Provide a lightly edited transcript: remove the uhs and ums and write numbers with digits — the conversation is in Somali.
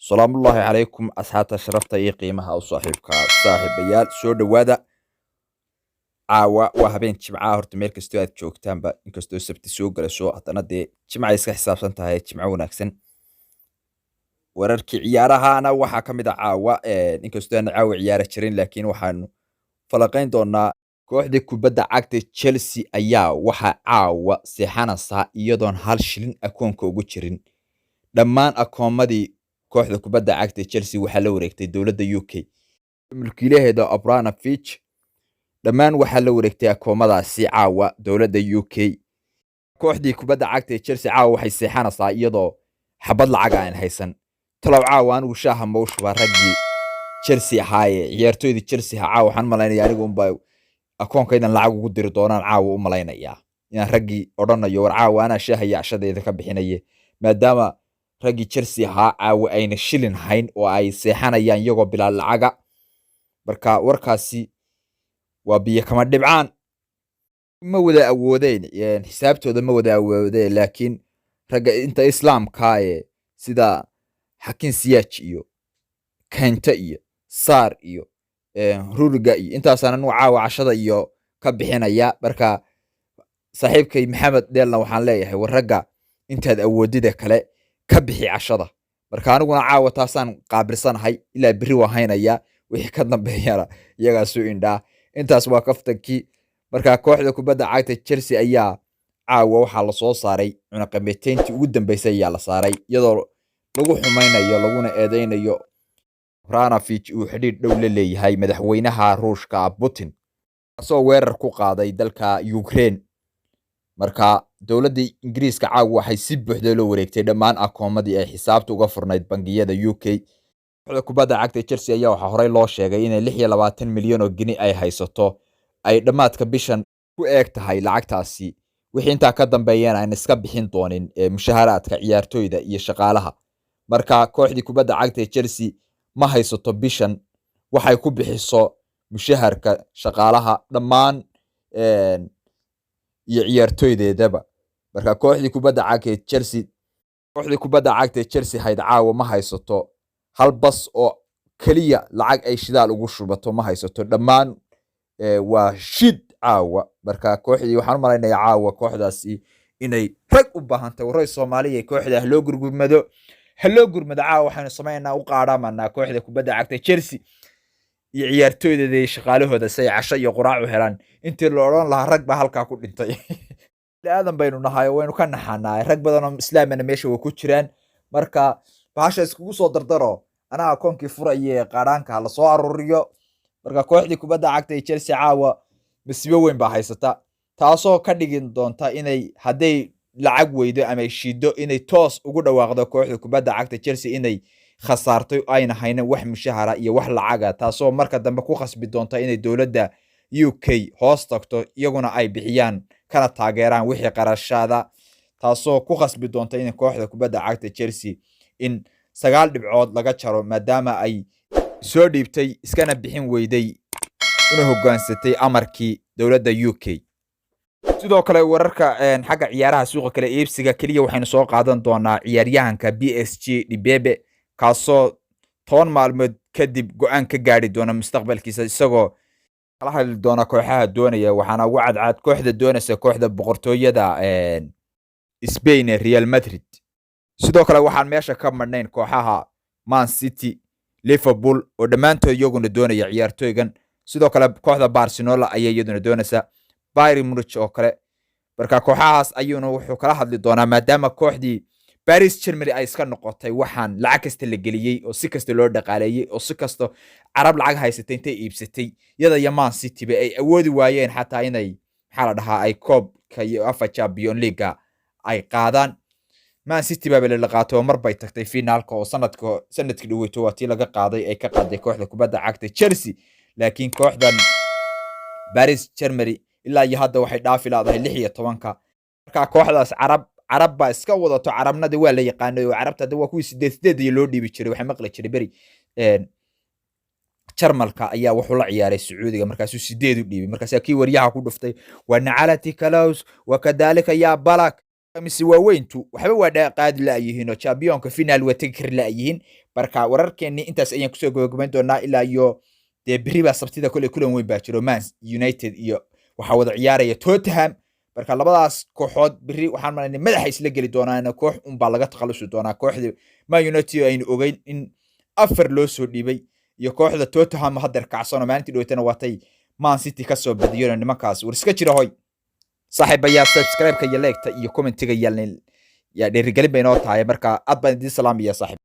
Salaamullaahi calaykum, asxaabta sharafta iyo qiimaha u saaxiibka, saaxiibayaal, soo dhowaada. Caawa waa habeen Jimcaha. Horta meel kastoo aad joogtaanba, inkastoo Sabti soo galayso, haddana dee Jimcay iska xisaabsan tahay. Jimco wanaagsan. Wararkii ciyaarahana waxaa ka mid a caawa, inkastoo aan caawa ciyaara jirin, laakiin waxaanu falaqayn doonaa kooxda kubadda cagta Chelsea ayaa waxaa caawa seexanaysaa iyadoon hal shilin akoonka ugu jirin. Dhammaan akoomadii kooxda kubadda cagta Chelsea waxaa la wareegtay dowladda UK, mulkiilaheeda Abramovich. Dhammaan waxaa la wareegtay akoomadaasi caawa dowladda UK. Kooxdii kubadda cagta ee Chelsea caawa waxay seexanaysaa iyadoo xabad lacag aan haysan. Talow caawa anigu shaaha ma u shubaa raggii Chelsea ahaaye, ciyaartoydii Chelsea ahaa? Caawa waxaan malaynaya anigu unba akoonkaydan lacag ugu diri doonaan. Caawa u malaynayaa inaan raggii odhanayo, "War caawa anaa shaaha iyo cashadeeda ka bixinaye," maadaama raggii Chelsea ahaa caawa ayna shilin hayn oo ay seexanayaan iyagoo bilaa lacaga. Marka warkaasi waa biyo kama dhibcaan. Ma wada awoodeen, xisaabtooda ma wada awoodeen, laakiin ragga inta islaamka ee sida Hakim Ziyech iyo Kante iyo Sarr iyo Rudiger iyo intaasaan anigu caawa cashada iyo ka bixinaya. Marka saaxiibkay Maxamed Dheelna waxaan leeyahay, war ragga intaad awoodida kale ka bixi cashada. Marka aniguna caawa taasaan qaabilsanahay, ilaa berri waan haynaya, wixii ka dambeeyana iyagaasu indhaa. Intaas waa kaftankii. Marka kooxda kubadda cagta Chelsea ayaa caawa waxaa lasoo saaray cunaqabateyntii ugu dambeysay ayaa la saaray, iyadoo lagu xumaynayo laguna eedeynayo Abramovich uu xidhiidh dhow la leeyahay madaxweynaha Ruushka Putin, kaasoo weerar ku qaaday dalka Ukraine. Marka dowladda Ingiriiska caawa waxay si buuxda loo wareegtay dhammaan akoomadii ay xisaabta uga furnayd bangiyada UK. Kooxda kubadda cagta Chelsea ayaa waxaa horey loo sheegay inay 26 milyan oo gini ay haysato, ay dhammaadka bishan ku eeg tahay lacagtaasi. Wixii intaa ka dambeeyana aan iska bixin doonin mushaharaadka ciyaartoyda iyo shaqaalaha. Marka kooxdii kubadda cagta ee Chelsea ma haysato bishan waxay ku bixiso mushaharka shaqaalaha dhammaan iyo ciyaartoydeedaba. Marka kooxdii kubadda cagta ee Chelsea hayd caawa ma haysato hal bas oo keliya lacag ay shidaal ugu shubato ma haysato. Dhammaan waa shid caawa. Marka kooxdii waxaan u malaynayaa caawa kooxdaasi inay rag u baahantay. Waray Soomaaliya, kooxda ha loo gurgurmado, ha loo gurmado. Caawa waxaynu samaynaa, u qaadhaamanaa kooxda kubadda cagta Chelsea iyo ciyaartoydeeda iyo shaqaalahooda si ay casho iyo quraac u helaan, intii la odhan lahaa rag baa halkaa ku dhintay. Aadan baynu nahay oo waynu ka naxanaa, rag badan oo islaamana meesha way ku jiraan. Marka bahasha iskugu soo dardaro, anaa akoonkii furaya, qaadhaanka ha lasoo aruuriyo. Marka kooxdii kubadda cagta ee Chelsea caawa masiibo weyn baa haysata, taasoo ka dhigi doonta inay hadday lacag weydo ama ay shiido, inay toos ugu dhawaaqdo kooxda kubadda cagta Chelsea inay khasaartay, ayna haynin wax mushahara iyo wax lacaga, taasoo marka dambe ku khasbi doonta inay dowladda UK hoos tagto, iyaguna ay bixiyaan kana taageeraan wixii qarashaada, taasoo ku khasbi doonta in kooxda kubadda cagta Chelsea in 9 dhibcood laga jaro, maadaama ay soo dhiibtay iskana bixin weyday una hoggaansatay amarkii dowladda UK. Sidoo kale wararka xagga ciyaaraha, suuqa kale iibsiga keliya waxaynu soo qaadan doonaa ciyaaryahanka PSG Dembele, kaasoo 10 maalmood kadib go'aan ka gaari doona mustaqbalkiisa, isagoo kala hadli doona kooxaha doonaya. Waxaana ugu cadcad kooxda doonaysa kooxda boqortooyada Spain ee Real Madrid. Sidoo kale waxaan meesha ka madhnayn kooxaha Man City, Liverpool oo dhammaantood iyaguna doonaya ciyaartooygan. Sidoo kale kooxda Barcelona ayaa iyaduna doonaysa, Bayern Munich oo kale. Marka kooxahaas ayuuna wuxuu kala hadli doonaa, maadaama kooxdii Paris Germany ay iska noqotay waxaan lacag kasta la geliyey oo si kasta loo dhaqaaleeyey oo si kasta carab lacag haysatay intay iibsatay, iyada iyo Man City ba ay awoodi waayeen xataa inay, maxaa la dhahaa, ay koobka iyo UEFA Champion League ay qaadaan. Man City baa la qaato oo mar bay tagtay finaalka, oo sanadkii dhaweyto waa tii laga qaaday, ay ka qaaday kooxda kubadda cagta Chelsea. Laakiin kooxdan Paris Germany ilaa iyo hadda waxay dhaafi laadahay 16-ka. Marka kooxdaas carab baa iska wadato. Carabnada waa la yaqaanay oo carabta hadda waa kuwii sideed sideed iyo loo dhiibi jiray. Waxay maqli jiray beri Jarmalka ayaa wuxuu la ciyaaray Sacuudiga, markaasuu sideed u dhiibay, markaasaa kii waryaha ku dhuftay, "Wa nacalati kalows wakadalika yaa balak." Mise waaweyntu waxba waa qaadi la'yihiin oo championka final waa tegi kari la'yihiin. Marka wararkeennii intaas ayaan kusoo gabagabayn doonaa. Ilaa iyo dee berri baa Sabtida koley kulan weyn baa jiro, Man United iyo waxaa wada ciyaaraya Tottenham. Marka labadaas kooxood berri waxaan malaynay madaxa isla geli doonaan, koox unbaa laga takhalusi doonaa. Kooxdii Man United aynu ogeyn in 4 loo soo dhiibay iyo kooxda Tottenham haddeer kacsan oo maalintii dhowtana waatay Man City kasoo badiyeen. Nimankaas war iska jira hoy. Saaxiibayaa, subscribe-ka iyo like-ta iyo commentiga yaa dhiirigelin bay inoo tahay. Marka aad baan idiin salaamaya, saaxiib.